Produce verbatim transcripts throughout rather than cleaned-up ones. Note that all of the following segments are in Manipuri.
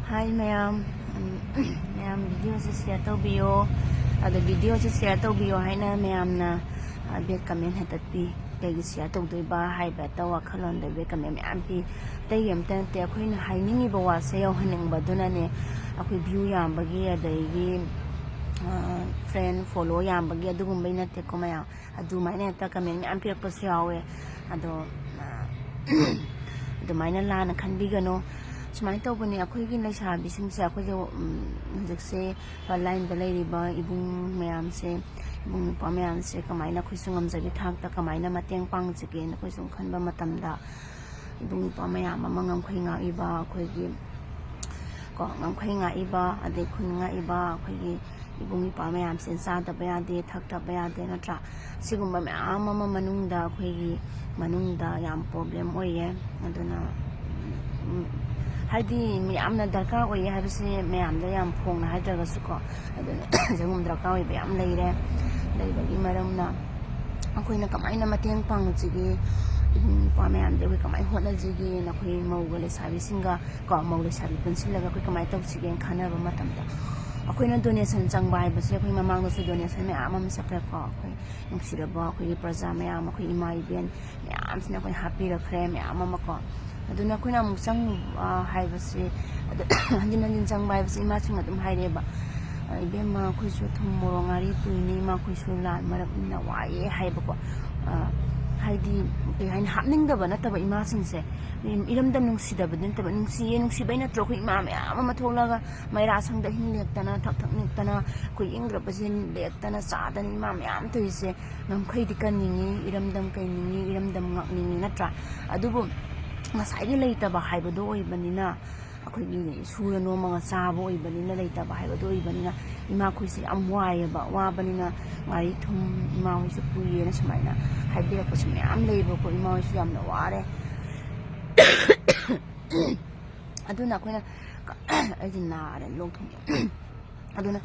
ꯍꯥꯏ ꯃꯌꯥꯝ, ꯎꯝ, ꯃꯌꯥꯝ videoꯁꯦ share ꯇꯧꯕꯤꯌꯣ꯫ ꯑꯗꯣ videoꯁꯦ share ꯇꯧꯕꯤꯌꯣ ꯍꯥꯏꯅ ꯃꯌꯥꯝꯅ, ꯑ, bad comment ꯍꯦꯛꯇ ꯄꯤ꯫ ꯀꯩꯒꯤ share ꯇꯧꯗꯣꯏꯕ ꯍꯥꯏꯕ ꯍꯦꯛꯇ ꯋꯥꯈꯜꯂꯣꯟꯗ bad comment ꯃꯌꯥꯝ ꯄꯤ꯫ ꯑꯇꯩꯒꯤ ꯑꯝꯇ ꯅꯠꯇꯦ, ꯑꯩꯈꯣꯏꯅ ꯍꯥꯏꯅꯤꯡꯉꯤꯕ ꯋꯥꯁꯦ ꯌꯧꯍꯟꯅꯤꯡꯕꯗꯨꯅꯅꯦ꯫ ꯑꯩꯈꯣꯏ view ꯌꯥꯝꯕꯒꯤ, ꯑꯗꯒꯤ, ꯑ, friend follow ꯌꯥꯝꯕꯒꯤ ꯑꯗꯨꯒꯨꯝꯕꯩ ꯅꯠꯇꯦꯀꯣ ꯃꯌꯥꯝ꯫ ꯑꯗꯨꯃꯥꯏꯅ ꯍꯦꯛꯇ comment ꯃꯌꯥꯝ ꯄꯤꯔꯛꯄꯁꯨ ꯌꯥꯎꯋꯦ꯫ ꯑꯗꯣ, ꯑ, ꯑꯗꯨꯃꯥꯏꯅ ꯂꯥꯟꯅ ꯈꯟꯕꯤꯒꯅꯨ꯫ ꯁꯨꯃꯥꯏꯅ ꯇꯧꯕꯅꯦ, ꯑꯩꯈꯣꯏꯒꯤ ꯂꯩꯁꯥꯕꯤꯁꯤꯡꯁꯦ, ꯑꯩꯈꯣꯏꯁꯦ, ꯎꯝ, ꯍꯧꯖꯤꯛꯁꯦ front lineꯗ ꯂꯩꯔꯤꯕ ꯏꯕꯨꯡ ꯃꯌꯥꯝꯁꯦ, ꯏꯕꯨꯡ ꯏꯄ꯭ꯋꯥ ꯃꯌꯥꯝꯁꯦ ꯀꯃꯥꯏꯅ ꯑꯩꯈꯣꯏꯁꯨ ꯉꯝꯖꯕꯤ ꯊꯥꯛꯇ ꯀꯃꯥꯏꯅ ꯃꯇꯦꯡ ꯄꯥꯡꯁꯤꯒꯦꯅ ꯑꯩꯈꯣꯏ ꯁꯨꯝ ꯈꯟꯕ ꯃꯇꯝꯗ, ꯏꯕꯨꯡ ꯏꯄ꯭ꯋꯥ ꯃꯌꯥꯝ ꯑꯃ ꯉꯝꯈꯩ ꯉꯥꯛꯏꯕ ꯑꯩꯈꯣꯏꯒꯤ, ꯀꯣ, ꯉꯝꯈꯩ ꯉꯥꯛꯏꯕ, ꯑꯗꯩ ꯈꯨꯟ ꯉꯥꯛꯏꯕ ꯑꯩꯈꯣꯏꯒꯤ ꯏꯕꯨꯡ ꯏꯄ꯭ꯋꯥ ꯃꯌꯥꯝꯁꯦ ꯆꯥꯗꯕ ꯌꯥꯗꯦ, ꯊꯛꯇꯕ ꯌꯥꯗꯦ, ꯅꯠꯇ꯭ꯔꯥ? ꯁꯤꯒꯨꯝꯕ ꯃꯌꯥꯝ ꯑꯃ ꯃꯅꯨꯡꯗ, ꯑꯩꯈꯣꯏꯒꯤ ꯃꯅꯨꯡꯗ ꯌꯥꯝ problem ꯑꯣꯏꯌꯦ꯫ ꯑꯗꯨꯅ, ꯎꯝ, ꯍꯥꯏꯗꯤ ꯌꯥꯝꯅ ꯗꯔꯀꯥꯔ ꯑꯣꯏꯌꯦ ꯍꯥꯏꯕꯁꯦ ꯃꯌꯥꯝꯗ ꯌꯥꯝ ꯐꯣꯡꯅ ꯍꯥꯏꯗ꯭ꯔꯒꯁꯨꯀꯣ, ꯑꯗꯨꯅ ꯁꯤꯒꯨꯝꯕ ꯗꯔꯀꯥꯔ ꯑꯣꯏꯕ ꯌꯥꯝ ꯂꯩꯔꯦ꯫ ꯂꯩꯕꯒꯤ ꯃꯔꯝꯅ ꯑꯩꯈꯣꯏꯅ ꯀꯃꯥꯏꯅ ꯃꯇꯦꯡ ꯄꯥꯡꯁꯤꯒꯦ? ꯏꯕꯨꯡ ꯏꯄ꯭ꯋꯥ ꯃꯌꯥꯝꯁꯦ ꯑꯩꯈꯣꯏ ꯀꯃꯥꯏꯅ ꯍꯣꯠꯅꯁꯤꯒꯦꯅ ꯑꯩꯈꯣꯏ ꯃꯧꯒ ꯂꯩꯁꯥꯕꯤꯁꯤꯡꯒ ꯀꯣ, ꯃꯧ ꯂꯩꯁꯥꯕꯤ ꯄꯨꯟꯁꯤꯜꯂꯒ ꯑꯩꯈꯣꯏ ꯀꯃꯥꯏꯅ ꯇꯧꯁꯤꯒꯦꯅ ꯈꯟꯅꯕ ꯃꯇꯝꯗ, ꯑꯩꯈꯣꯏꯅ donation ꯆꯪꯕ ꯍꯥꯏꯕꯁꯦ, ꯑꯩꯈꯣꯏ ꯃꯃꯥꯡꯗꯁꯨ donation ꯃꯌꯥꯝ ꯑꯃ ꯆꯠꯈ꯭ꯔꯦꯀꯣ꯫ ꯑꯩꯈꯣꯏ ꯅꯨꯡꯁꯤꯔꯕ ꯑꯩꯈꯣꯏꯒꯤ ꯄ꯭ꯔꯖꯥ ꯃꯌꯥꯝ, ꯑꯩꯈꯣꯏ ꯏꯃꯥ ꯏꯕꯦꯟ ꯃꯌꯥꯝꯁꯤꯅ ꯑꯩꯈꯣꯏ ꯍꯥꯞꯄꯤꯔꯛꯈ꯭ꯔꯦ ꯃꯌꯥꯝ ꯑꯃꯀꯣ꯫ ꯑꯗꯨꯅ ꯑꯩꯈꯣꯏꯅ ꯑꯃꯨꯛ ꯆꯪ-, ꯑ, ꯍꯥꯏꯕꯁꯦ, ꯑꯗꯨ ꯍꯟꯖꯤꯟ ꯍꯟꯖꯤꯟ ꯆꯪꯕ ꯍꯥꯏꯕꯁꯦ ꯏꯃꯥꯁꯤꯡꯅ ꯑꯗꯨꯝ ꯍꯥꯏꯔꯛꯑꯦꯕ, "ꯑ, ꯏꯕꯦꯝꯃ, ꯑꯩꯈꯣꯏꯁꯨ ꯊꯨꯝ ꯃꯣꯔꯣꯛ ꯉꯥꯔꯤ ꯄꯨꯏꯅꯦ ꯏꯃꯥ, ꯑꯩꯈꯣꯏꯁꯨ ꯂꯥꯟ ꯃꯔꯛꯅꯤꯅ ꯋꯥꯏꯌꯦ" ꯍꯥꯏꯕꯀꯣ꯫ ꯑ, ꯍꯥꯏꯗꯤ ꯀꯩ ꯍꯥꯏꯅꯤ, ꯍꯥꯞꯅꯤꯡꯗꯕ ꯅꯠꯇꯕ ꯏꯃꯥꯁꯤꯡꯁꯦ, ꯏꯔꯝꯗꯝ ꯅꯨꯡꯁꯤꯗꯕꯗꯤ ꯅꯠꯇꯕ, ꯅꯨꯡꯁꯤꯌꯦ, ꯅꯨꯡꯁꯤꯕꯩ ꯅꯠꯇ꯭ꯔꯣ ꯑꯩꯈꯣꯏ ꯏꯃꯥ ꯃꯌꯥꯝ ꯑꯃ ꯊꯣꯛꯂꯒ ꯃꯩꯔꯥ ꯁꯪꯗ ꯍꯤꯡ ꯂꯦꯛꯇꯅ, ꯊꯛ ꯊꯛ ꯅꯤꯛꯇꯅ, ꯑꯩꯈꯣꯏ ꯏꯪꯈ꯭ꯔꯕꯁꯦ ꯂꯦꯛꯇꯅ ꯆꯥꯗꯅ ꯏꯃꯥ ꯃꯌꯥꯝ ꯇꯧꯔꯤꯁꯦ? ꯉꯝꯈꯩꯗꯤ ꯀꯟꯅꯤꯡꯉꯤ, ꯏꯔꯝꯗꯝ ꯀꯟꯅꯤꯡꯉꯤ, ꯏꯔꯝꯗꯝ ꯉꯥꯛꯅꯤꯡꯉꯤ, ꯅꯠꯇ꯭ꯔꯥ? ꯑꯗꯨꯕꯨ ꯉꯁꯥꯏꯒꯤ ꯂꯩꯇꯕ ꯍꯥꯏꯕꯗꯣ ꯑꯣꯏꯕꯅꯤꯅ, ꯑꯩꯈꯣꯏꯒꯤ ꯁꯨꯔ ꯅꯣꯝꯃꯒ ꯆꯥꯕ ꯑꯣꯏꯕꯅꯤꯅ, ꯂꯩꯇꯕ ꯍꯥꯏꯕꯗꯣ ꯑꯣꯏꯕꯅꯤꯅ, ꯏꯃꯥꯈꯣꯏꯁꯦ ꯌꯥꯝ ꯋꯥꯏꯑꯦꯕ꯫ ꯋꯥꯕꯅꯤꯅ ꯉꯥꯔꯤ ꯊꯨꯝ ꯏꯃꯥꯍꯣꯏꯁꯨ ꯄꯨꯏꯌꯦꯅ ꯁꯨꯃꯥꯏꯅ ꯍꯥꯏꯕꯤꯔꯛꯄꯁꯨ ꯃꯌꯥꯝ ꯂꯩꯕꯀꯣ꯫ ꯏꯃꯥꯍꯣꯏꯁꯨ ꯌꯥꯝꯅ ꯋꯥꯔꯦ꯫ ꯑꯗꯨꯅ ꯑꯩꯈꯣꯏꯅ, ꯑꯩꯗꯤ ꯅꯥꯔꯦ, ꯂꯣꯛ ꯊꯨꯡꯉꯦ꯫ ꯑꯗꯨꯅ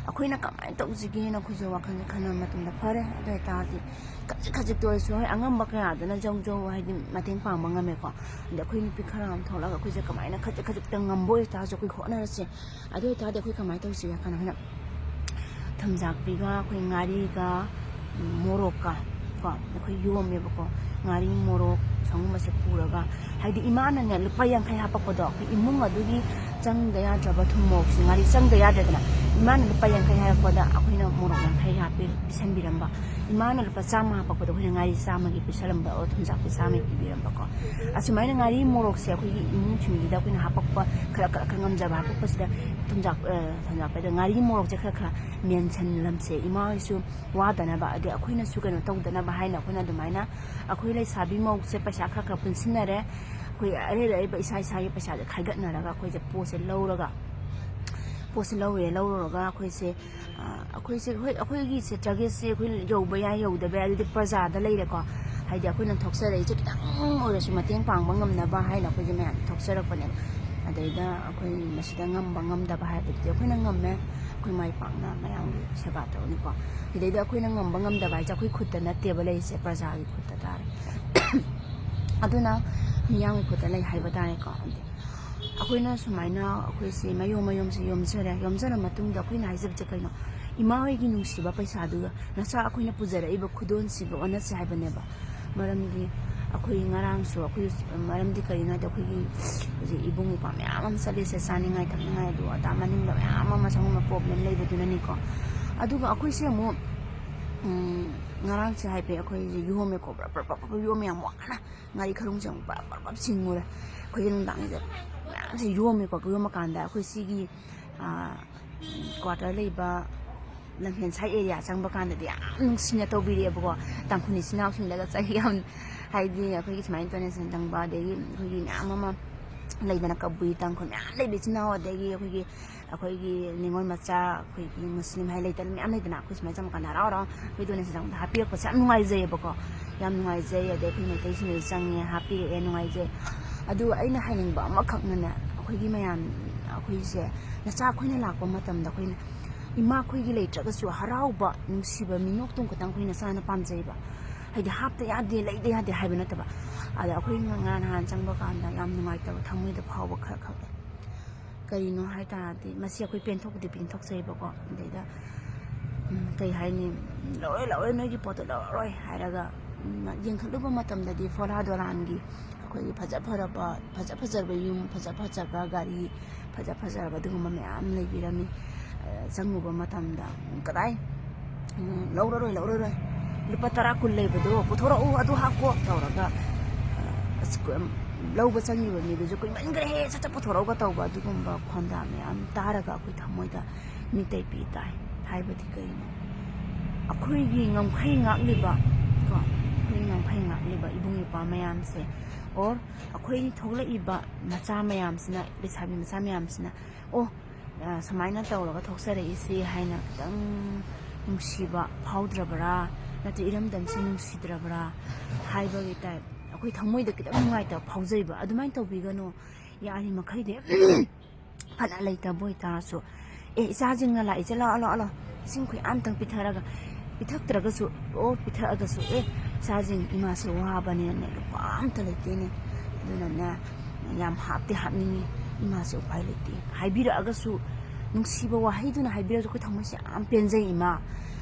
ꯑꯩꯈꯣꯏꯅ ꯀꯃꯥꯏꯅ ꯇꯧꯁꯤꯒꯦꯅ ꯑꯩꯈꯣꯏꯁꯦ ꯋꯥꯈꯜꯁꯦ ꯈꯟꯅꯕ ꯃꯇꯝꯗ, ꯐꯔꯦ, ꯑꯗꯨ ꯑꯣꯏꯇꯥꯔꯗꯤ ꯈꯖꯤꯛ ꯈꯖꯤꯛꯇ ꯑꯣꯏꯔꯁꯨ, ꯍꯣꯏ, ꯑꯉꯝꯕ ꯀꯌꯥꯗꯅ ꯖꯧ ꯖꯧ ꯍꯥꯏꯗꯤ ꯃꯇꯦꯡ ꯄꯥꯡꯕ ꯉꯝꯃꯦꯀꯣ꯫ ꯑꯗ ꯑꯩꯈꯣꯏ ꯅꯨꯄꯤ ꯈꯔ ꯑꯃ ꯊꯣꯛꯂꯒ ꯑꯩꯈꯣꯏꯁꯦ ꯀꯃꯥꯏꯅ ꯈꯖꯤꯛ ꯈꯖꯤꯛꯇ ꯉꯝꯕ ꯑꯣꯏꯇꯥꯔꯁꯨ ꯑꯩꯈꯣꯏ ꯍꯣꯠꯅꯔꯁꯦ꯫ ꯑꯗꯨ ꯑꯣꯏꯇꯥꯔꯗꯤ ꯑꯩꯈꯣꯏ ꯀꯃꯥꯏꯅ ꯇꯧꯁꯤꯒꯦ ꯍꯥꯏ ꯀꯥꯟꯗ, ꯑꯩꯈꯣꯏꯅ ꯊꯨꯝꯖꯥꯛꯄꯤꯒ, ꯑꯩꯈꯣꯏ ꯉꯥꯔꯤꯒ, ꯃꯣꯔꯣꯛꯀ ꯀꯣ ꯑꯩꯈꯣꯏ ꯌꯣꯝꯃꯦꯕꯀꯣ꯫ ꯉꯥꯔꯤ, ꯃꯣꯔꯣꯛ, ꯁꯪꯒꯣꯝ ꯑꯁꯦ ꯄꯨꯔꯒ, ꯍꯥꯏꯗꯤ ꯏꯃꯥꯅꯅꯦ ꯂꯨꯄꯥ ꯌꯥꯡꯈꯩ ꯍꯥꯞꯄꯛꯄꯗꯣ, ꯑꯩꯈꯣꯏ ꯏꯃꯨꯡ ꯑꯗꯨꯒꯤ ꯆꯪꯗ ꯌꯥꯗ꯭ꯔꯕ ꯊꯨꯝ ꯃꯣꯔꯣꯛꯁꯤ, ꯉꯥꯔꯤ ꯆꯪꯗ ꯌꯥꯗ꯭ꯔꯦꯗꯅ, ꯏꯃꯥꯅ ꯂꯨꯄꯥ ꯌꯥꯡꯈꯩ ꯍꯥꯏꯔꯛꯄꯗ ꯑꯩꯈꯣꯏꯅ ꯃꯣꯔꯣꯛ ꯌꯥꯡꯈꯩ ꯍꯥꯞꯄꯤ, ꯄꯤꯁꯟꯕꯤꯔꯝꯕ꯫ ꯏꯃꯥꯅ ꯂꯨꯄꯥ ꯆꯥꯝꯃ ꯍꯥꯞꯄꯛꯄꯗꯣ ꯑꯩꯈꯣꯏꯅ ꯉꯥꯔꯤ ꯆꯥꯝꯃꯒꯤ ꯄꯤꯁꯜꯂꯝꯕ, ꯑꯣ, ꯊꯨꯝꯖꯥꯛꯄꯤ ꯆꯥꯝꯃꯒꯤ ꯄꯤꯕꯤꯔꯝꯕꯀꯣ꯫ ꯑꯁꯨꯃꯥꯏꯅ ꯉꯥꯔꯤ ꯃꯣꯔꯣꯛꯁꯦ ꯑꯩꯈꯣꯏꯒꯤ ꯏꯃꯨꯡ ꯐꯦꯃꯤꯂꯤꯗ ꯑꯩꯈꯣꯏꯅ ꯍꯥꯄꯛꯄ, ꯈꯔ ꯈꯔ ꯈꯔ ꯉꯝꯖꯕ ꯍꯥꯄꯛꯄꯁꯤꯗ ꯊꯨꯝꯖꯥꯛ, ꯑ, ꯊꯨꯝꯖꯥꯛꯄꯗ ꯉꯥꯔꯤ ꯃꯣꯔꯣꯛꯁꯦ ꯈꯔ ꯈꯔ ꯃꯦꯟꯁꯤꯜꯂꯝꯁꯦ꯫ ꯏꯃꯥ ꯍꯣꯏꯁꯨ ꯋꯥꯗꯅꯕ, ꯑꯗꯩ ꯑꯩꯈꯣꯏꯅꯁꯨ ꯀꯩꯅꯣ ꯇꯧꯗꯅꯕ ꯍꯥꯏꯅ ꯑꯩꯈꯣꯏꯅ ꯑꯗꯨꯃꯥꯏꯅ ꯑꯩꯈꯣꯏ ꯂꯩꯁꯥꯕꯤ ꯃꯧꯁꯦ ꯄꯩꯁꯥ ꯈꯔ ꯈꯔ ꯄꯨꯟꯁꯤꯟꯅꯔꯦ꯫ ꯑꯩꯈꯣꯏ ꯑꯔꯩ ꯑꯔꯩꯕ ꯏꯁꯥ ꯏꯁꯥꯒꯤ ꯄꯩꯁꯥꯁꯦ ꯈꯥꯏꯒꯠꯅꯔꯒ ꯑꯩꯈꯣꯏꯁꯦ ꯄꯣꯠꯁꯦ ꯂꯧꯔꯒ, ꯄꯣꯠꯁꯦ ꯂꯧꯔꯦ, ꯂꯧꯔꯨꯔꯒ ꯑꯩꯈꯣꯏꯁꯦ, ꯑ, ꯑꯩꯈꯣꯏꯁꯦ, ꯍꯣꯏ, ꯑꯩꯈꯣꯏꯒꯤꯁꯦ ꯇꯥꯔꯒꯦꯠꯁꯦ ꯑꯩꯈꯣꯏ ꯌꯧꯕ ꯌꯥꯏ, ꯌꯧꯗꯕ ꯌꯥꯏ, ꯑꯗꯨꯗꯤ ꯄ꯭ꯔꯖꯥꯗ ꯂꯩꯔꯦꯀꯣ꯫ ꯍꯥꯏꯗꯤ ꯑꯩꯈꯣꯏꯅ ꯊꯣꯛꯆꯔꯛꯏꯁꯦ ꯈꯤꯇꯪ ꯑꯣꯏꯔꯁꯨ ꯃꯇꯦꯡ ꯄꯥꯡꯕ ꯉꯝꯅꯕ ꯍꯥꯏꯅ ꯑꯩꯈꯣꯏꯁꯦ ꯃꯌꯥꯝ ꯊꯣꯛꯆꯔꯛꯄꯅꯦꯕ꯫ ꯑꯗꯩꯗ ꯑꯩꯈꯣꯏ ꯃꯁꯤꯗ ꯉꯝꯕ ꯉꯝꯗꯕ ꯍꯥꯏꯕꯗꯨꯗꯤ ꯑꯩꯈꯣꯏꯅ ꯉꯝꯃꯦ, ꯑꯩꯈꯣꯏ ꯃꯥꯏ ꯄꯥꯛꯅ ꯃꯌꯥꯝꯒꯤ ꯁꯦꯕꯥ ꯇꯧꯅꯤꯀꯣ꯫ ꯁꯤꯗꯩꯗ ꯑꯩꯈꯣꯏꯅ ꯉꯝꯕ ꯉꯝꯗꯕ ꯍꯥꯏꯁꯦ ꯑꯩꯈꯣꯏ ꯈꯨꯠꯇ ꯅꯠꯇꯦꯕ ꯂꯩꯔꯤꯁꯦ, ꯄ꯭ꯔꯖꯥꯒꯤ ꯈꯨꯠꯇ ꯇꯥꯔꯦ꯫ ꯑꯗꯨꯅ ꯃꯤꯌꯥꯝꯒꯤ ꯈꯨꯠꯇ ꯂꯩ ꯍꯥꯏꯕ ꯇꯥꯔꯦꯀꯣ꯫ ꯑꯗꯤ ꯑꯩꯈꯣꯏꯅ ꯁꯨꯃꯥꯏꯅ ꯑꯩꯈꯣꯏꯁꯦ ꯃꯌꯣꯝ ꯃꯌꯣꯝꯁꯦ ꯌꯣꯝꯖꯔꯦ꯫ ꯌꯣꯝꯖꯔ ꯃꯇꯨꯡꯗ ꯑꯩꯈꯣꯏꯅ ꯍꯥꯏꯖꯕꯁꯦ ꯀꯩꯅꯣ? ꯏꯃꯥ ꯍꯣꯏꯒꯤ ꯅꯨꯡꯁꯤꯕ ꯄꯩꯁꯥꯗꯨꯒ ꯅꯆꯥ ꯑꯩꯈꯣꯏꯅ ꯄꯨꯖꯔꯛꯏꯕ ꯈꯨꯗꯣꯜꯁꯤꯒ ꯑꯣꯟꯅꯁꯦ ꯍꯥꯏꯕꯅꯦꯕ꯫ ꯃꯔꯝꯗꯤ ꯑꯩꯈꯣꯏ ꯉꯔꯥꯡꯁꯨ ꯑꯩꯈꯣꯏ, ꯃꯔꯝꯗꯤ ꯀꯔꯤꯅꯣ ꯍꯥꯏꯗꯤ ꯑꯩꯈꯣꯏꯒꯤ ꯍꯧꯖꯤꯛ ꯏꯕꯨꯡ ꯏꯄ꯭ꯋꯥ ꯃꯌꯥꯝ ꯑꯃ ꯆꯠꯂꯤꯁꯦ, ꯆꯥꯅꯤꯡꯉꯥꯏ ꯊꯛꯅꯤꯡꯉꯥꯏ ꯑꯗꯨ ꯑꯗꯥ ꯃꯅꯤꯡꯗ ꯃꯌꯥꯝ ꯑꯃ ꯁꯪꯒꯣꯝꯅ ꯄ꯭ꯔꯣꯕ꯭ꯂꯦꯝ ꯂꯩꯕꯗꯨꯅꯅꯤꯀꯣ꯫ ꯑꯗꯨꯒ ꯑꯩꯈꯣꯏꯁꯦ ꯑꯃꯨꯛ, ꯎꯝ, ꯉꯔꯥꯡꯁꯦ ꯍꯥꯏꯐꯦꯠ ꯑꯩꯈꯣꯏꯁꯦ ꯌꯣꯝꯃꯦꯀꯣ, ꯕ꯭ꯔꯞ ꯕ꯭ꯔꯞ ꯕ꯭ꯔꯞ ꯕ꯭ꯔꯞ ꯌꯣꯝꯃꯦ, ꯌꯥꯝ ꯋꯥꯅ ꯉꯥꯔꯤ ꯈꯔꯨꯡꯁꯦ ꯑꯃꯨꯛ ꯕ꯭ꯔꯞ ꯕ꯭ꯔꯞ ꯕ꯭ꯔꯞ ꯆꯤꯡꯉꯨꯔꯦ꯫ ꯑꯩꯈꯣꯏꯁꯦ ꯅꯨꯡꯗꯥꯡꯁꯦ ꯃꯌꯥꯝꯁꯦ ꯌꯣꯝꯃꯦꯀꯣ꯫ ꯌꯣꯝꯃꯀꯥꯟꯗ ꯑꯩꯈꯣꯏ ꯁꯤꯒꯤ, ꯑꯥ, ꯀ꯭ꯋꯥꯇꯔ ꯂꯩꯕ ꯂꯝꯐꯦꯟ ꯁꯥꯏꯠ ꯑꯦꯔꯤꯌꯥ ꯆꯪꯕ ꯀꯥꯟꯗꯗꯤ ꯌꯥꯝ ꯅꯨꯡꯁꯤꯅ ꯇꯧꯕꯤꯔꯛꯑꯦꯕꯀꯣ꯫ ꯇꯥꯡꯈꯨꯜ ꯏꯆꯤꯟ ꯏꯅꯥꯎꯁꯤꯡꯗꯒ ꯆꯍꯤ ꯌꯥꯝ, ꯍꯥꯏꯗꯤ ꯑꯩꯈꯣꯏꯒꯤ ꯁꯨꯃꯥꯏꯅ ꯗꯣꯅꯦꯁꯟ ꯆꯪꯕ, ꯑꯗꯒꯤ ꯑꯩꯈꯣꯏꯒꯤ ꯃꯌꯥꯝ ꯑꯃ ꯂꯩꯗꯅ, ꯀꯕꯨꯏ, ꯇꯥꯡꯈꯨꯜ ꯃꯌꯥꯝ ꯂꯩꯕ ꯏꯆꯤꯟ ꯏꯅꯥꯎ, ꯑꯗꯒꯤ ꯑꯩꯈꯣꯏꯒꯤ, ꯑꯩꯈꯣꯏꯒꯤ ꯅꯤꯉꯣꯜ ꯃꯆꯥ, ꯑꯩꯈꯣꯏꯒꯤ ꯃꯨꯁꯂꯤꯝ ꯍꯥꯏ ꯂꯩꯇꯅ ꯃꯌꯥꯝ ꯂꯩꯗꯅ, ꯑꯩꯈꯣꯏ ꯁꯨꯃꯥꯏꯅ ꯆꯪꯕ ꯀꯥꯟꯗ ꯍꯔꯥꯎ ꯍꯔꯥꯎ ꯑꯩꯈꯣꯏ ꯗꯣꯅꯦꯁꯟ ꯆꯪꯕꯗ ꯍꯥꯞꯄꯤꯔꯛꯄꯁꯦ ꯌꯥꯝ ꯅꯨꯡꯉꯥꯏꯖꯩꯌꯦꯕꯀꯣ꯫ ꯌꯥꯝ ꯅꯨꯡꯉꯥꯏꯖꯩ꯫ ꯑꯗꯩ ꯑꯩꯈꯣꯏ ꯃꯩꯇꯩꯁꯤꯡꯅꯁꯨ ꯆꯪꯉꯦ, ꯍꯥꯞꯄꯤꯔꯛꯑꯦ, ꯅꯨꯡꯉꯥꯏꯖꯩ꯫ ꯑꯗꯨꯒ ꯑꯩꯅ ꯍꯥꯏꯅꯤꯡꯕ ꯑꯃꯈꯛꯅꯅꯦ, ꯑꯩꯈꯣꯏꯒꯤ ꯃꯌꯥꯝ ꯑꯩꯈꯣꯏꯁꯦ ꯅꯆꯥ ꯑꯩꯈꯣꯏꯅ ꯂꯥꯛꯄ ꯃꯇꯝꯗ ꯑꯩꯈꯣꯏꯅ ꯏꯃꯥ ꯑꯩꯈꯣꯏꯒꯤ ꯂꯩꯇ꯭ꯔꯒꯁꯨ ꯍꯔꯥꯎꯕ, ꯅꯨꯡꯁꯤꯕ, ꯃꯤꯅꯣꯛꯇꯨꯝ ꯈꯛꯇꯪ ꯑꯩꯈꯣꯏ ꯅꯆꯥꯅ ꯄꯥꯝꯖꯩꯕ꯫ ꯍꯥꯏꯗꯤ ꯍꯥꯞꯇ ꯌꯥꯗꯦ, ꯂꯩꯗ ꯌꯥꯗꯦ ꯍꯥꯏꯕ ꯅꯠꯇꯕ꯫ ꯑꯗ ꯑꯩꯈꯣꯏ ꯉꯔꯥꯡ ꯅꯍꯥꯟ ꯆꯪꯕ ꯀꯥꯟꯗ ꯌꯥꯝ ꯅꯨꯡꯉꯥꯏꯇꯕ, ꯊꯃꯣꯏꯗ ꯐꯥꯎꯕ ꯈꯔ ꯈꯛ ꯂꯩ꯫ ꯀꯔꯤꯅꯣ ꯍꯥꯏ ꯇꯥꯔꯗꯤ, ꯃꯁꯤ ꯑꯩꯈꯣꯏ ꯄꯦꯟꯊꯣꯛꯄꯗꯤ ꯄꯦꯟꯊꯣꯛꯆꯩꯕꯀꯣ꯫ ꯑꯗꯩꯗ, ꯎꯝ, ꯀꯩ ꯍꯥꯏꯅꯤ, "ꯂꯧꯔꯣꯏ, ꯂꯧꯔꯣꯏ, ꯅꯣꯏꯒꯤ ꯄꯣꯠꯇꯣ ꯂꯧꯔꯔꯣꯏ" ꯍꯥꯏꯔꯒ, ꯎꯝ, ꯌꯦꯡꯈꯠꯂꯨꯕ ꯃꯇꯝꯗꯗꯤ ꯐꯣꯂꯥ ꯗꯣꯂꯥꯟꯒꯤ ꯑꯩꯈꯣꯏꯒꯤ ꯐꯖ ꯐꯔꯕ, ꯐꯖ ꯐꯖꯔꯕ ꯌꯨꯝ, ꯐꯖ ꯐꯖꯕ ꯒꯥꯔꯤ, ꯐꯖ ꯐꯖꯔꯕ ꯑꯗꯨꯒꯨꯝꯕ ꯃꯌꯥꯝ ꯂꯩꯕꯤꯔꯝꯃꯤ꯫ ꯑ, ꯆꯪꯉꯨꯕ ꯃꯇꯝꯗ, "ꯀꯗꯥꯏ? ꯎꯝ, ꯂꯧꯔꯔꯣꯏ, ꯂꯧꯔꯔꯣꯏ꯫ ꯂꯨꯄꯥ ꯇꯔꯥ ꯀꯨꯟ ꯂꯩꯕꯗꯣ ꯄꯨꯊꯣꯔꯛꯎ, ꯑꯗꯨ ꯍꯥꯞꯀꯣ" ꯇꯧꯔꯒ, ꯑ, ꯑꯁ, ꯀ-, ꯂꯧꯕ ꯆꯪꯉꯤꯕ ꯃꯤꯗꯨꯁꯨ, "ꯀꯨꯏꯃꯟꯈ꯭ꯔꯦꯍꯦ, ꯁꯠ ꯁꯠ ꯄꯨꯊꯣꯔꯛꯎꯒ" ꯇꯧꯕ, ꯑꯗꯨꯒꯨꯝꯕ ꯈꯣꯟꯗꯥ ꯃꯌꯥꯝ ꯇꯥꯔꯒ ꯑꯩꯈꯣꯏ ꯊꯃꯣꯏꯗ ꯃꯤꯇꯩ ꯄꯤ ꯇꯥꯏ꯫ ꯍꯥꯏꯕꯗꯤ ꯀꯩꯅꯣ? ꯑꯩꯈꯣꯏꯒꯤ ꯉꯝꯈꯩ ꯉꯥꯛꯂꯤꯕ, ꯀꯣ, ꯑꯩꯈꯣꯏꯒꯤ ꯉꯝꯈꯩ ꯉꯥꯛꯂꯤꯕ ꯏꯕꯨꯡ ꯏꯄ꯭ꯋꯥ ꯃꯌꯥꯝꯁꯦ, or ꯑꯩꯈꯣꯏ ꯊꯣꯛꯂꯛꯏꯕ ꯃꯆꯥ ꯃꯌꯥꯝꯁꯤꯅ, ꯂꯩꯁꯥꯕꯤ ꯃꯆꯥ ꯃꯌꯥꯝꯁꯤꯅ, "ꯑꯣ, ꯑ, ꯁꯨꯃꯥꯏꯅ ꯇꯧꯔꯒ ꯊꯣꯛꯆꯔꯛꯏꯁꯤ" ꯍꯥꯏꯅ ꯈꯤꯇꯪ ꯅꯨꯡꯁꯤꯕ ꯐꯥꯎꯗ꯭ꯔꯕ꯭ꯔꯥ, ꯅꯠꯇ꯭ꯔ ꯏꯔꯝꯗꯝꯁꯤ ꯅꯨꯡꯁꯤꯗ꯭ꯔꯕ꯭ꯔꯥ ꯍꯥꯏꯕꯒꯤ type, ꯑꯩꯈꯣꯏ ꯊꯃꯣꯏꯗ ꯈꯤꯇꯪ ꯅꯨꯡꯉꯥꯏꯇꯕ ꯐꯥꯎꯖꯩꯕ꯫ ꯑꯗꯨꯃꯥꯏꯅ ꯇꯧꯕꯤꯒꯅꯨ, ꯌꯥꯔꯤꯃꯈꯩꯗꯤ꯫ ꯐꯅ ꯂꯩꯇꯕ ꯑꯣꯏꯇꯥꯔꯁꯨ, "ꯑꯦ, ꯏꯆꯥꯁꯤꯡꯅ ꯂꯥꯛꯏꯁꯦ, ꯂꯥꯛꯑꯣ, ꯂꯥꯛꯑꯣ, ꯂꯥꯛꯑꯣ, ꯏꯁꯤꯡ ꯈꯨꯌꯥꯝꯇꯪ ꯄꯤꯊꯔꯒ", ꯄꯤꯊꯛꯇ꯭ꯔꯒꯁꯨ, ꯑꯣ, ꯄꯤꯊꯛꯑꯒꯁꯨ, "ꯑꯦ, ꯏꯆꯥꯁꯤꯡ, ꯏꯃꯥꯁꯦ ꯋꯥꯕꯅꯤꯅꯅꯦ, ꯂꯨꯄꯥ ꯑꯝꯇ ꯂꯩꯇꯦꯅꯦ, ꯑꯗꯨꯅꯅꯦ, ꯌꯥꯝ ꯍꯥꯞꯇꯤ ꯍꯥꯞꯅꯤꯡꯉꯤ, ꯏꯃꯥꯁꯦ ꯎꯄꯥꯏ ꯂꯩꯇꯦ" ꯍꯥꯏꯕꯤꯔꯛꯑꯒꯁꯨ, ꯅꯨꯡꯁꯤꯕ ꯋꯥꯍꯩꯗꯨꯅ ꯍꯥꯏꯕꯤꯔꯁꯨ ꯑꯩꯈꯣꯏ ꯊꯃꯣꯏꯁꯦ ꯌꯥꯝ ꯄꯦꯟꯖꯩ꯫ "ꯏꯃꯥ,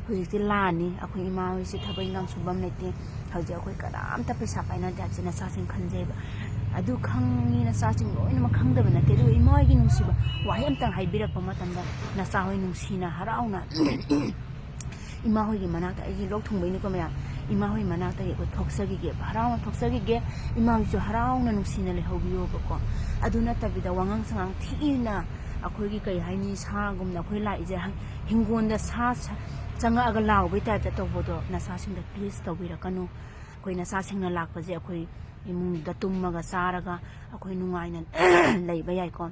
ꯍꯧꯖꯤꯛꯇꯤ ꯂꯥꯟꯅꯤ, ꯑꯩꯈꯣꯏ ꯏꯃꯥ ꯍꯣꯏꯁꯦ ꯊꯕꯛ ꯏꯟꯈꯥꯡ ꯁꯨꯐꯝ ꯂꯩꯇꯦ, ꯍꯧꯖꯤꯛ ꯑꯩꯈꯣꯏ ꯀꯅꯥꯝꯇ ꯄꯩꯁꯥ ꯄꯥꯏꯅꯗꯦ" ꯍꯥꯏꯕꯁꯦ ꯅꯆꯥꯁꯤꯡ ꯈꯟꯖꯩꯕ꯫ ꯑꯗꯨ ꯈꯪꯉꯤ, ꯅꯆꯥꯁꯤꯡ ꯂꯣꯏꯅꯃꯛ ꯈꯪꯗꯕ ꯅꯠꯇꯦ, ꯑꯗꯨꯒ ꯏꯃꯥ ꯍꯣꯏꯒꯤ ꯅꯨꯡꯁꯤꯕ ꯋꯥꯍꯩ ꯑꯝꯇꯪ ꯍꯥꯏꯕꯤꯔꯛꯄ ꯃꯇꯝꯗ ꯅꯆꯥ ꯍꯣꯏ ꯅꯨꯡꯁꯤꯅ, ꯍꯔꯥꯎꯅ ꯏꯃꯥ ꯍꯣꯏꯒꯤ ꯃꯅꯥꯛꯇ, ꯑꯩꯒꯤ ꯂꯣꯛ ꯊꯨꯡꯕꯩꯅꯤꯀꯣ ꯃꯌꯥꯝ, ꯏꯃꯥ ꯍꯣꯏ ꯃꯅꯥꯛꯇꯒꯤ ꯑꯩꯈꯣꯏ ꯊꯣꯛꯆꯈꯤꯒꯦꯕ, ꯍꯔꯥꯎꯅ ꯊꯣꯛꯆꯈꯤꯒꯦ, ꯏꯃꯥ ꯍꯣꯏꯁꯨ ꯍꯔꯥꯎꯅ ꯅꯨꯡꯁꯤꯅ ꯂꯩꯍꯧꯕꯤꯌꯣꯕꯀꯣ꯫ ꯑꯗꯨ ꯅꯠꯇꯕꯤꯗ ꯋꯥꯉꯥꯡ ꯁꯉꯥꯡ ꯊꯤꯅ, ꯑꯩꯈꯣꯏꯒꯤ ꯀꯩ ꯍꯥꯏꯅꯤ, ꯁꯥꯒꯨꯝꯅ ꯑꯩꯈꯣꯏ ꯂꯥꯛꯏꯁꯦ, ꯍꯪ-, ꯍꯤꯡꯒꯣꯜꯗ ꯁꯥ ꯁ-, ꯆꯪꯉꯛꯑꯒ ꯂꯥꯎꯕꯩ typeꯇ ꯇꯧꯕꯗꯣ ꯅꯆꯥꯁꯤꯡꯗ please ꯇꯧꯕꯤꯔꯛꯀꯅꯨ꯫ ꯑꯩꯈꯣꯏ ꯅꯆꯥꯁꯤꯡꯅ ꯂꯥꯛꯄꯁꯦ ꯑꯩꯈꯣꯏ ꯏꯃꯨꯡꯗ ꯇꯨꯝꯃꯒ ꯆꯥꯔꯒ ꯑꯩꯈꯣꯏ ꯅꯨꯡꯉꯥꯏꯅ ꯂꯩꯕ ꯌꯥꯏꯀꯣ꯫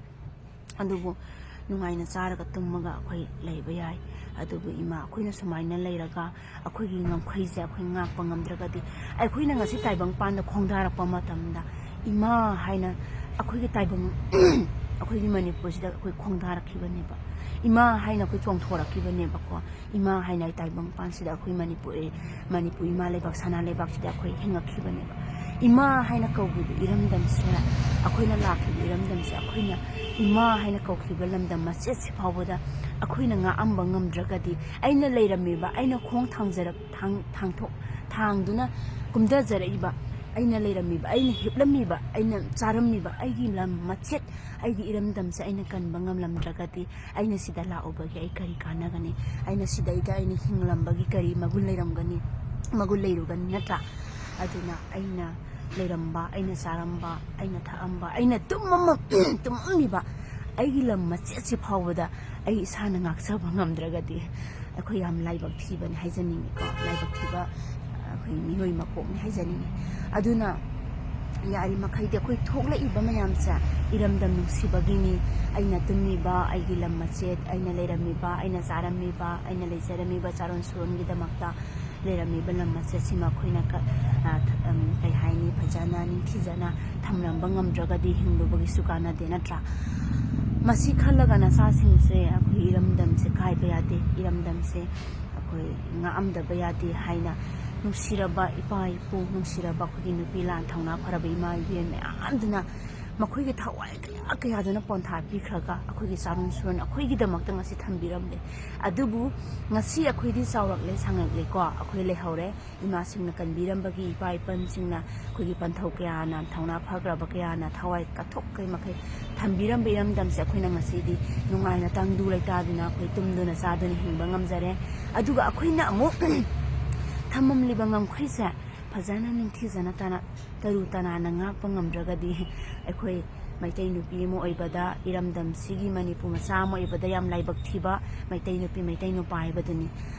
ꯑꯗꯨꯕꯨ ꯅꯨꯡꯉꯥꯏꯅ ꯆꯥꯔꯒ ꯇꯨꯝꯃꯒ ꯑꯩꯈꯣꯏ ꯂꯩꯕ ꯌꯥꯏ꯫ ꯑꯗꯨꯕꯨ ꯏꯃꯥ, ꯑꯩꯈꯣꯏꯅ ꯁꯨꯃꯥꯏꯅ ꯂꯩꯔꯒ ꯑꯩꯈꯣꯏꯒꯤ ꯉꯝꯈꯩꯁꯦ ꯑꯩꯈꯣꯏ ꯉꯥꯛꯄ ꯉꯝꯗ꯭ꯔꯒꯗꯤ, ꯑꯩꯈꯣꯏꯅ ꯉꯁꯤ ꯇꯥꯏꯕꯪꯄꯥꯟꯗ ꯈꯣꯡꯗꯥꯔꯛꯄ ꯃꯇꯝꯗ ꯏꯃꯥ ꯍꯥꯏꯅ ꯑꯩꯈꯣꯏꯒꯤ ꯇꯥꯏꯕꯪ ꯑꯩꯈꯣꯏꯒꯤ ꯃꯅꯤꯄꯨꯔꯁꯤꯗ ꯑꯩꯈꯣꯏ ꯈꯣꯡꯗꯥꯔꯛꯈꯤꯕꯅꯦꯕ꯫ ꯏꯃꯥ ꯍꯥꯏꯅ ꯑꯩꯈꯣꯏ ꯆꯣꯡꯊꯣꯔꯛꯈꯤꯕꯅꯦꯕꯀꯣ꯫ ꯏꯃꯥ ꯍꯥꯏꯅ ꯇꯥꯏꯕꯪꯄꯥꯟꯁꯤꯗ ꯑꯩꯈꯣꯏ ꯃꯅꯤꯄꯨꯔ, ꯃꯅꯤꯄꯨꯔ ꯏꯃꯥ ꯂꯩꯕꯥꯛ, ꯁꯅꯥ ꯂꯩꯕꯥꯛꯁꯤꯗ ꯑꯩꯈꯣꯏ ꯍꯤꯡꯉꯛꯈꯤꯕꯅꯦꯕ꯫ ꯏꯃꯥ ꯍꯥꯏꯅ ꯀꯧꯈꯤꯕ ꯏꯔꯝꯗꯝꯁꯤꯗ, ꯑꯩꯈꯣꯏꯅ ꯂꯥꯛꯈꯤꯕ ꯏꯔꯝꯗꯝꯁꯦ, ꯑꯩꯈꯣꯏꯅ ꯏꯃꯥ ꯍꯥꯏꯅ ꯀꯧꯈꯤꯕ ꯂꯝꯗꯝ ꯃꯆꯦꯠꯁꯤ ꯐꯥꯎꯕꯗ ꯑꯩꯈꯣꯏꯅ ꯉꯥꯛꯑꯝꯕ ꯉꯝꯗ꯭ꯔꯒꯗꯤ, ꯑꯩꯅ ꯂꯩꯔꯝꯃꯤꯕ, ꯑꯩꯅ ꯈꯣꯡ ꯊꯥꯡꯖꯔꯛ-, ꯊꯥꯡ-, ꯊꯥꯡꯊꯣꯛ-, ꯊꯥꯡꯗꯨꯅ ꯀꯨꯝꯊꯖꯔꯛꯏꯕ, ꯑꯩꯅ ꯂꯩꯔꯝꯃꯤꯕ, ꯑꯩꯅ ꯍꯤꯞꯂꯝꯃꯤꯕ, ꯑꯩꯅ ꯆꯥꯔꯝꯃꯤꯕ ꯑꯩꯒꯤ ꯂꯝ ꯃꯆꯦꯠ, ꯑꯩꯒꯤ ꯏꯔꯝꯗꯝꯁꯦ ꯑꯩꯅ ꯀꯟꯕ ꯉꯝꯂꯝꯗ꯭ꯔꯒꯗꯤ, ꯑꯩꯅ ꯁꯤꯗ ꯂꯥꯛꯎꯕꯒꯤ ꯑꯩ ꯀꯔꯤ ꯀꯥꯟꯅꯒꯅꯤ? ꯑꯩꯅ ꯁꯤꯗꯩꯗ ꯑꯩꯅ ꯍꯤꯡꯂꯝꯕꯒꯤ ꯀꯔꯤ ꯃꯒꯨꯟ ꯂꯩꯔꯝꯒꯅꯤ? ꯃꯒꯨꯟ ꯂꯩꯔꯨꯒꯅꯤ, ꯅꯠꯇ꯭ꯔꯥ? ꯑꯗꯨꯅ ꯑꯩꯅ ꯂꯩꯔꯝꯕ, ꯑꯩꯅ ꯆꯥꯔꯝꯕ, ꯑꯩꯅ ꯊꯛꯑꯝꯕ, ꯑꯩꯅ ꯇꯨꯝꯃꯝ-, ꯇꯨꯝꯃꯝꯃꯤꯕ ꯑꯩꯒꯤ ꯂꯝ ꯃꯆꯦꯠꯁꯤ ꯐꯥꯎꯕꯗ ꯑꯩ ꯏꯁꯥꯅ ꯉꯥꯛꯆꯕ ꯉꯝꯗ꯭ꯔꯒꯗꯤ, ꯑꯩꯈꯣꯏ ꯌꯥꯝ ꯂꯥꯏꯕꯛ ꯊꯤꯕꯅꯤ ꯍꯥꯏꯖꯅꯤꯡꯉꯤꯀꯣ꯫ ꯂꯥꯏꯕꯛ ꯊꯤꯕ ꯑꯩꯈꯣꯏ ꯃꯤꯑꯣꯏ ꯃꯄꯣꯛꯅꯤ ꯍꯥꯏꯖꯅꯤꯡꯉꯤ꯫ ꯑꯗꯨꯅ ꯌꯥꯔꯤꯃꯈꯩꯗꯤ ꯑꯩꯈꯣꯏ ꯊꯣꯛꯂꯛꯏꯕ ꯃꯌꯥꯝꯁꯦ ꯏꯔꯝꯗꯝ ꯅꯨꯡꯁꯤꯕꯒꯤꯅꯤ꯫ ꯑꯩꯅ ꯇꯨꯝꯃꯤꯕ, ꯑꯩꯒꯤ ꯂꯝ ꯃꯆꯦꯠ, ꯑꯩꯅ ꯂꯩꯔꯝꯃꯤꯕ, ꯑꯩꯅ ꯆꯥꯔꯝꯃꯤꯕ, ꯑꯩꯅ ꯂꯩꯖꯔꯝꯃꯤꯕ ꯆꯥꯔꯣꯟ ꯁꯨꯔꯣꯟꯒꯤꯗꯃꯛꯇ ꯂꯩꯔꯝꯃꯤꯕ ꯂꯝ ꯃꯆꯦꯠꯁꯤꯃ ꯑꯩꯈꯣꯏꯅ ꯀ-, ꯑ, ꯊ-, ꯑꯝ, ꯀꯩ ꯍꯥꯏꯅꯤ, ꯐꯖꯅ ꯅꯤꯡꯊꯤꯖꯅ ꯊꯝꯂꯝꯕ ꯉꯝꯗ꯭ꯔꯒꯗꯤ ꯍꯤꯡꯂꯨꯕꯒꯤꯁꯨ ꯀꯥꯟꯅꯗꯦ, ꯅꯠꯇ꯭ꯔꯥ? ꯃꯁꯤ ꯈꯜꯂꯒ ꯅꯆꯥꯁꯤꯡꯁꯦ ꯑꯩꯈꯣꯏ ꯏꯔꯝꯗꯝꯁꯦ ꯀꯥꯏꯕ ꯌꯥꯗꯦ꯫ ꯏꯔꯝꯗꯝꯁꯦ ꯑꯩꯈꯣꯏ ꯉꯥꯛꯑꯝꯗꯕ ꯌꯥꯗꯦ ꯍꯥꯏꯅ ꯅꯨꯡꯁꯤꯔꯕ ꯏꯄꯥ ꯏꯄꯨ, ꯅꯨꯡꯁꯤꯔꯕ ꯑꯩꯈꯣꯏꯒꯤ ꯅꯨꯄꯤ ꯂꯥꯟ ꯊꯧꯅꯥ ꯐꯔꯕ ꯏꯃꯥ ꯏꯕꯦꯟ ꯃꯌꯥꯝꯗꯨꯅ ꯃꯈꯣꯏꯒꯤ ꯊꯋꯥꯏ ꯀꯌꯥ ꯀꯌꯥꯗꯨꯅ ꯄꯣꯟꯊꯥ ꯄꯤꯈ꯭ꯔꯒ ꯑꯩꯈꯣꯏꯒꯤ ꯆꯥꯔꯣꯟ ꯁꯨꯔꯣꯟ ꯑꯩꯈꯣꯏꯒꯤꯗꯃꯛꯇ ꯉꯁꯤ ꯊꯝꯕꯤꯔꯝꯂꯦ꯫ ꯑꯗꯨꯕꯨ ꯉꯁꯤ ꯑꯩꯈꯣꯏꯗꯤ ꯆꯥꯎꯔꯛꯂꯦ, ꯁꯥꯡꯉꯛꯂꯦꯀꯣ, ꯑꯩꯈꯣꯏ ꯂꯩꯍꯧꯔꯦ꯫ ꯏꯃꯥꯁꯤꯡꯅ ꯀꯟꯕꯤꯔꯝꯕꯒꯤ, ꯏꯄꯥ ꯏꯄꯟꯁꯤꯡꯅ ꯑꯩꯈꯣꯏꯒꯤ ꯄꯟꯊꯧ ꯀꯌꯥꯅ, ꯊꯧꯅꯥ ꯐꯈ꯭ꯔꯕ ꯀꯌꯥꯅ ꯊꯋꯥꯏ ꯀꯠꯊꯣꯛ ꯀꯩ ꯃꯈꯩ ꯊꯝꯕꯤꯔꯝꯕ ꯏꯔꯝꯗꯝꯁꯦ ꯑꯩꯈꯣꯏꯅ ꯉꯁꯤꯗꯤ ꯅꯨꯡꯉꯥꯏꯅ ꯇꯪꯗꯨ ꯂꯩꯇꯥꯗꯨꯅ ꯑꯩꯈꯣꯏ ꯇꯨꯝꯗꯨꯅ ꯆꯥꯗꯨꯅ ꯍꯤꯡꯕ ꯉꯝꯖꯔꯦ꯫ ꯑꯗꯨꯒ ꯑꯩꯈꯣꯏꯅ ꯑꯃꯨꯛ ꯊꯝꯃꯝꯂꯤꯕ ꯉꯝꯈꯩꯁꯦ ꯐꯖꯅ ꯅꯤꯡꯊꯤꯖꯅ ꯇꯅ-, ꯇꯔꯨ ꯇꯅꯥꯟꯅ ꯉꯥꯛꯄ ꯉꯝꯗ꯭ꯔꯒꯗꯤ ꯑꯩꯈꯣꯏ ꯃꯩꯇꯩ ꯅꯨꯄꯤ ꯑꯃ ꯑꯣꯏꯕꯗ, ꯏꯔꯝꯗꯝꯁꯤꯒꯤ ꯃꯅꯤꯄꯨꯔ ꯃꯆꯥ ꯑꯃ ꯑꯣꯏꯕꯗ ꯌꯥꯝ ꯂꯥꯏꯕꯛ ꯊꯤꯕ ꯃꯩꯇꯩ ꯅꯨꯄꯤ, ꯃꯩꯇꯩ ꯅꯨꯄꯥ ꯍꯥꯏꯕꯗꯨꯅꯤ꯫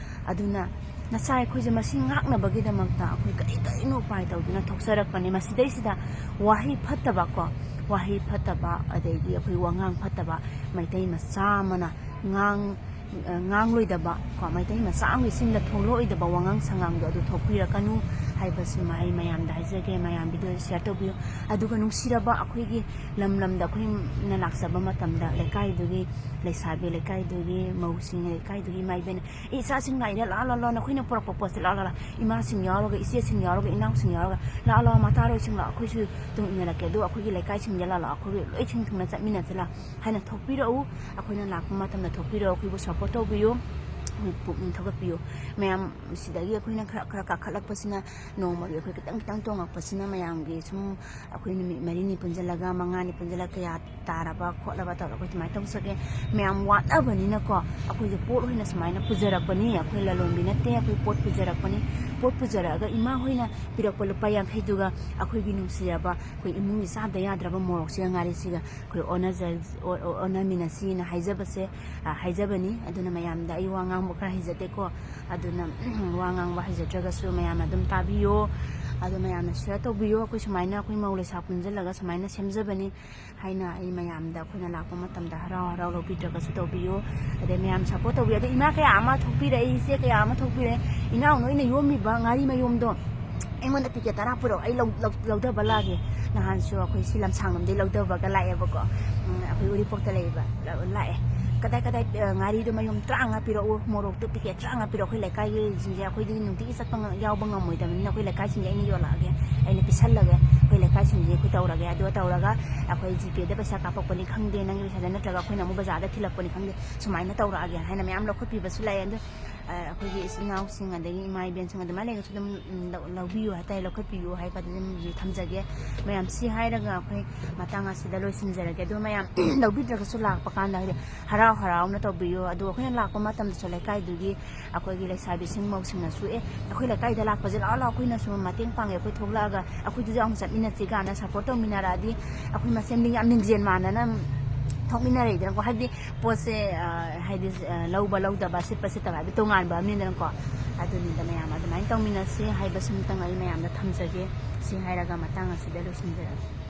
ꯑꯗꯨꯅ ꯅꯆꯥ ꯑꯩꯈꯣꯏꯁꯦ ꯃꯁꯤ ꯉꯥꯛꯅꯕꯒꯤꯗꯃꯛꯇ ꯑꯩꯈꯣꯏ ꯀꯔꯤ ꯀꯔꯤꯅꯣ ꯎꯄꯥꯏ ꯇꯧꯗꯨꯅ ꯊꯣꯛꯆꯔꯛꯄꯅꯤ꯫ ꯃꯁꯤꯗꯩꯁꯤꯗ ꯋꯥꯍꯩ ꯐꯠꯇꯕ ꯀꯣ, ꯋꯥꯍꯩ ꯐꯠꯇꯕ, ꯑꯗꯩꯗꯤ ꯑꯩꯈꯣꯏ ꯋꯥꯉꯥꯡ ꯐꯠꯇꯕ ꯃꯩꯇꯩ ꯃꯆꯥ ꯑꯃꯅ ꯉꯥꯡ-, ꯉꯥꯡꯂꯣꯏꯗꯕ ꯀꯣ, ꯃꯩꯇꯩ ꯃꯆꯥ ꯑꯃꯒꯤ ꯆꯤꯟꯗ ꯊꯣꯛꯂꯛꯑꯣꯏꯗꯕ ꯋꯥꯉꯥꯡ ꯁꯉꯥꯡꯗꯣ ꯑꯗꯨ ꯊꯣꯛꯄꯤꯔꯛꯀꯅꯨ ꯍꯥꯏꯕꯁꯤꯃ ꯑꯩ ꯃꯌꯥꯝꯗ ꯍꯥꯏꯖꯒꯦ꯫ ꯃꯌꯥꯝ video share ꯇꯧꯕꯤꯌꯨ꯫ ꯑꯗꯨꯒ ꯅꯨꯡꯁꯤꯔꯕ ꯑꯩꯈꯣꯏꯒꯤ ꯂꯝ ꯂꯝꯗ ꯑꯩꯈꯣꯏꯅ ꯂꯥꯛꯆꯕ ꯃꯇꯝꯗ ꯂꯩꯀꯥꯏꯗꯨꯒꯤ ꯂꯩꯁꯥꯕꯤ, ꯂꯩꯀꯥꯏꯗꯨꯒꯤ ꯃꯧꯁꯤꯡ, ꯂꯩꯀꯥꯏꯗꯨꯒꯤ ꯏꯃꯥ ꯏꯕꯦꯟ, "ꯑꯦ, ꯏꯆꯥꯁꯤꯡ ꯂꯥꯛꯏꯔꯦ, ꯂꯥꯛꯑꯣ, ꯂꯥꯛꯑꯣ, ꯂꯥꯛꯑꯣ, ꯅꯈꯣꯏꯅ ꯄꯨꯔꯛꯄ ꯄꯣꯠꯁꯦ, ꯂꯥꯛꯑꯣ, ꯂꯥꯛꯑꯣ, ꯂꯥꯛꯑꯣ, ꯏꯃꯥꯁꯤꯡ ꯌꯥꯎꯔꯒ, ꯏꯆꯦꯁꯤꯡ ꯌꯥꯎꯔꯒ, ꯏꯅꯥꯎꯁꯤꯡ ꯌꯥꯎꯔꯒ, ꯂꯥꯛꯑꯣ, ꯂꯥꯛꯑꯣ, ꯃꯇꯥꯔꯣꯏꯁꯤꯡ ꯂꯥꯛꯑꯣ, ꯑꯩꯈꯣꯏꯁꯨ ꯇꯨꯡ ꯏꯟꯅꯔꯛꯀꯦ, ꯑꯗꯨꯒ ꯑꯩꯈꯣꯏꯒꯤ ꯂꯩꯀꯥꯏꯁꯤꯡꯗ ꯂꯥꯛꯑꯣ, ꯂꯥꯛꯑꯣ, ꯑꯩꯈꯣꯏ ꯂꯣꯏ ꯁꯤꯟ ꯊꯨꯡꯅ ꯆꯠꯃꯤꯟꯅꯁꯤ ꯂꯥꯛꯑꯣ" ꯍꯥꯏꯅ ꯊꯣꯛꯄꯤꯔꯛꯎ꯫ ꯑꯩꯈꯣꯏꯅ ꯂꯥꯛꯄ ꯃꯇꯝꯗ ꯊꯣꯛꯄꯤꯔꯛꯎ, ꯑꯩꯈꯣꯏꯕꯨ support ꯇꯧꯕꯤꯌꯨ, ꯑꯩꯈꯣꯏ ꯄꯨꯛꯅꯤꯡ ꯊꯧꯒꯠꯄꯤꯌꯨ꯫ ꯃꯌꯥꯝ ꯁꯤꯗꯒꯤ ꯑꯩꯈꯣꯏꯅ ꯈꯔ ꯈꯔ ꯀꯥꯈꯠꯂꯛꯄꯁꯤꯅ, ꯅꯣꯡꯃꯒꯤ ꯑꯩꯈꯣꯏ ꯈꯤꯇꯪ ꯈꯤꯇꯪ ꯇꯣꯡꯉꯛꯄꯁꯤꯅ, ꯃꯌꯥꯝꯒꯤ ꯁꯨꯝ ꯑꯩꯈꯣꯏ ꯅꯨꯃꯤꯠ ꯃꯔꯤꯅꯤ ꯄꯨꯟꯁꯤꯜꯂꯒ, ꯃꯉꯥꯅꯤ ꯄꯨꯟꯁꯤꯜꯂꯒ, ꯀꯌꯥ ꯇꯥꯔꯕ ꯈꯣꯠꯂꯕ ꯇꯧꯔꯒ ꯑꯩꯈꯣꯏ ꯑꯗꯨꯃꯥꯏꯅ ꯇꯧꯖꯒꯦ꯫ ꯃꯌꯥꯝ ꯋꯥꯠꯅꯕꯅꯤꯅꯀꯣ, ꯑꯩꯈꯣꯏꯁꯦ ꯄꯣꯠ ꯑꯣꯏꯅ ꯁꯨꯃꯥꯏꯅ ꯄꯨꯖꯔꯛꯄꯅꯤ, ꯑꯩꯈꯣꯏ ꯂꯂꯣꯟꯕꯤ ꯅꯠꯇꯦ, ꯑꯩꯈꯣꯏ ꯄꯣꯠ ꯄꯨꯖꯔꯛꯄꯅꯤ꯫ ꯄꯣꯠ ꯄꯨꯖꯔꯛꯑꯒ ꯏꯃꯥ ꯍꯣꯏꯅ ꯄꯤꯔꯛꯄ ꯂꯨꯄꯥ ꯌꯥꯡꯈꯩꯗꯨꯒ ꯑꯩꯈꯣꯏꯒꯤ ꯅꯨꯡꯁꯤꯔꯕ ꯑꯩꯈꯣꯏ ꯏꯃꯨꯡꯒꯤ ꯆꯥꯗ ꯌꯥꯗ꯭ꯔꯕ ꯃꯣꯔꯣꯛꯁꯤꯒ ꯉꯥꯔꯤꯁꯤꯒ ꯑꯩꯈꯣꯏ ꯑꯣꯟꯅꯖ-, ꯑꯣ-, ꯑꯣ-, ꯑꯣꯟꯅꯃꯤꯟꯅꯁꯤꯅ ꯍꯥꯏꯖꯕꯁꯦ, ꯑ, ꯍꯥꯏꯖꯕꯅꯤ꯫ ꯑꯗꯨꯅ ꯃꯌꯥꯝꯗ ꯑꯩ ꯋꯥ ꯉꯥꯡꯕ ꯈꯔ ꯍꯩꯖꯗꯦꯀꯣ, ꯑꯗꯨꯅ ꯋꯥ ꯉꯥꯡꯕ ꯍꯩꯖꯗ꯭ꯔꯒꯁꯨ ꯃꯌꯥꯝꯅ ꯑꯗꯨꯝ ꯇꯥꯕꯤꯌꯣ꯫ ꯑꯗꯣ ꯃꯌꯥꯝꯅ share ꯇꯧꯕꯤꯌꯣ꯫ ꯑꯩꯈꯣꯏ ꯁꯨꯃꯥꯏꯅ ꯑꯩꯈꯣꯏ ꯃꯧ ꯂꯩꯁꯥ ꯄꯨꯟꯁꯤꯜꯂꯒ ꯁꯨꯃꯥꯏꯅ ꯁꯦꯝꯖꯕꯅꯤ ꯍꯥꯏꯅ ꯑꯩ ꯃꯌꯥꯝꯗ ꯑꯩꯈꯣꯏꯅ ꯂꯥꯛꯄ ꯃꯇꯝꯗ ꯍꯔꯥꯎ ꯍꯔꯥꯎ ꯂꯧꯕꯤꯗ꯭ꯔꯒꯁꯨ ꯇꯧꯕꯤꯌꯨ꯫ ꯑꯗꯩ ꯃꯌꯥꯝ support ꯇꯧꯕꯤꯌꯨ꯫ ꯑꯗꯩ ꯏꯃꯥ ꯀꯌꯥ ꯑꯃ ꯊꯣꯛꯄꯤꯔꯛꯏ, ꯏꯆꯦ ꯀꯌꯥ ꯑꯃ ꯊꯣꯛꯄꯤꯔꯛꯏ, ꯏꯅꯥꯎꯅ ꯑꯩꯅ ꯌꯣꯝꯃꯤꯕ ꯉꯥꯔꯤ ꯃꯌꯣꯝꯗꯣ ꯑꯩꯉꯣꯟꯗ packet ꯇꯔꯥ ꯄꯨꯔꯛꯑꯣ, ꯑꯩ ꯂꯧ-, ꯂꯧ-, ꯂꯧꯊꯕ ꯂꯥꯛꯑꯒꯦ꯫ ꯅꯍꯥꯟꯁꯨ ꯑꯩꯈꯣꯏ ꯁꯤ ꯂꯝꯁꯥꯡꯂꯣꯝꯗꯒꯤ ꯂꯧꯊꯕꯒ ꯂꯥꯛꯑꯦꯕꯀꯣ꯫ ꯎꯝ, ꯑꯩꯈꯣꯏ ꯎꯔꯤꯄꯣꯛꯇ ꯂꯩꯕ ꯂꯥꯛ-, ꯂꯥꯛꯑꯦ꯫ "ꯀꯗꯥꯏ, ꯀꯗꯥꯏ, ꯑ, ꯉꯥꯔꯤꯗꯣ ꯃꯌꯣꯝ ꯇꯔꯥꯃꯉꯥ ꯄꯤꯔꯛꯎ, ꯃꯣꯔꯣꯛꯇꯣ packet ꯇꯔꯥꯃꯉꯥ ꯄꯤꯔꯛꯑꯣ, ꯑꯩꯈꯣꯏ ꯂꯩꯀꯥꯏꯒꯤꯁꯤꯡꯁꯦ ꯑꯩꯈꯣꯏꯗꯤ ꯅꯨꯡꯇꯤꯒꯤ ꯆꯠꯄ ꯉ-, ꯌꯥꯎꯕ ꯉꯝꯃꯣꯏꯗꯕꯅꯤꯅ ꯑꯩꯈꯣꯏ ꯂꯩꯀꯥꯏꯁꯤꯡꯁꯦ ꯑꯩꯅ ꯌꯣꯜꯂꯛꯑꯒꯦ, ꯑꯩꯅ ꯄꯤꯁꯜꯂꯒꯦ, ꯑꯩꯈꯣꯏ ꯂꯩꯀꯥꯏꯁꯤꯡꯁꯦ ꯑꯩꯈꯣꯏ ꯇꯧꯔꯒꯦ", ꯑꯗꯨ ꯇꯧꯔꯒ ꯑꯩꯈꯣꯏ GPay ꯗ ꯄꯩꯁꯥ ꯀꯥꯞꯄꯛꯄꯅꯤ ꯈꯪꯗꯦ, ꯅꯪꯒꯤ ꯄꯩꯁꯥꯗ ꯅꯠꯇ꯭ꯔꯒ ꯑꯩꯈꯣꯏꯅ ꯑꯃꯨꯛ ꯕꯖꯥꯔꯗ ꯊꯤꯜꯂꯛꯄꯅꯤ ꯈꯪꯗꯦ, ꯁꯨꯃꯥꯏꯅ ꯇꯧꯔꯛꯑꯒꯦ ꯍꯥꯏꯅ ꯃꯌꯥꯝ ꯂꯧꯈꯠꯄꯤꯕꯁꯨ ꯂꯩ꯫ ꯑꯗꯨ ꯑ, ꯑꯩꯈꯣꯏꯒꯤ ꯏꯆꯤꯟ ꯏꯅꯥꯎꯁꯤꯡ ꯑꯗꯒꯤ ꯏꯃꯥ ꯏꯕꯦꯟꯁꯤꯡ ꯑꯗꯨꯃꯥꯏꯅ ꯂꯩꯔꯒꯁꯨ ꯑꯗꯨꯝ, ꯎꯝ, ꯂꯧ-, ꯂꯧꯕꯤꯌꯨ ꯍꯥꯏꯇꯥꯔꯦ, ꯂꯧꯈꯠꯄꯤꯌꯨ ꯍꯥꯏꯕꯗꯨ ꯑꯗꯨꯝ ꯊꯝꯖꯒꯦ꯫ ꯃꯌꯥꯝ ꯁꯤ ꯍꯥꯏꯔꯒ ꯑꯩꯈꯣꯏ ꯃꯇꯥꯡ ꯑꯁꯤꯗ ꯂꯣꯏꯁꯤꯟꯖꯔꯒꯦ꯫ ꯑꯗꯣ ꯃꯌꯥꯝ ꯂꯧꯕꯤꯗ꯭ꯔꯒꯁꯨ ꯂꯥꯛꯄ ꯀꯥꯟꯗ ꯍꯥꯏꯗꯤ ꯍꯔꯥꯎ ꯍꯔꯥꯎꯅ ꯇꯧꯕꯤꯌꯨ꯫ ꯑꯗꯣ ꯑꯩꯈꯣꯏꯅ ꯂꯥꯛꯄ ꯃꯇꯝꯗꯁꯨ ꯂꯩꯀꯥꯏꯗꯨꯒꯤ ꯑꯩꯈꯣꯏꯒꯤ ꯂꯩꯁꯥꯕꯤꯁꯤꯡ ꯃꯧꯁꯤꯡꯅꯁꯨ, "ꯑꯦ, ꯑꯩꯈꯣꯏ ꯂꯩꯀꯥꯏꯗ ꯂꯥꯛꯄꯁꯦ ꯂꯥꯛꯑꯣ ꯂꯥꯛꯑꯣ, ꯑꯩꯈꯣꯏꯅꯁꯨ ꯃꯇꯦꯡ ꯄꯥꯡꯉꯦ, ꯑꯩꯈꯣꯏ ꯊꯣꯛꯂꯛꯑꯒ ꯑꯩꯈꯣꯏꯗꯁꯨ ꯌꯥꯎꯅ ꯆꯠꯃꯤꯟꯅꯁꯤ" ꯀꯥꯏꯅ support ꯇꯧꯃꯤꯟꯅꯔꯛꯑꯗꯤ ꯑꯩꯈꯣꯏ ꯃꯁꯦꯟꯗꯤ ꯌꯥꯝ ꯂꯤꯡꯖꯦꯜ ꯃꯥꯟꯅꯅ ꯊꯣꯛꯃꯤꯟꯅꯔꯛꯏꯗꯅꯀꯣ꯫ ꯍꯥꯏꯕꯗꯤ ꯄꯣꯠꯁꯦ, ꯑ, ꯍꯥꯏꯗꯤ, ꯑ, ꯂꯧꯕ ꯂꯧꯗꯕ, ꯁꯤꯠꯄ ꯁꯤꯠꯇꯕ ꯍꯥꯏꯕ ꯇꯣꯉꯥꯟꯕ ꯑꯃꯅꯤꯗꯅꯀꯣ꯫ ꯑꯗꯨꯅꯤꯗ ꯃꯌꯥꯝ ꯑꯗꯨꯃꯥꯏꯅ ꯇꯧꯃꯤꯟꯅꯁꯤ ꯍꯥꯏꯕꯁꯤꯃꯇꯪ ꯑꯩ ꯃꯌꯥꯝꯗ ꯊꯝꯖꯒꯦ꯫ ꯁꯤ ꯍꯥꯏꯔꯒ ꯃꯇꯥꯡ ꯑꯁꯤꯗ ꯂꯣꯏꯁꯤꯟꯖꯔꯒꯦ꯫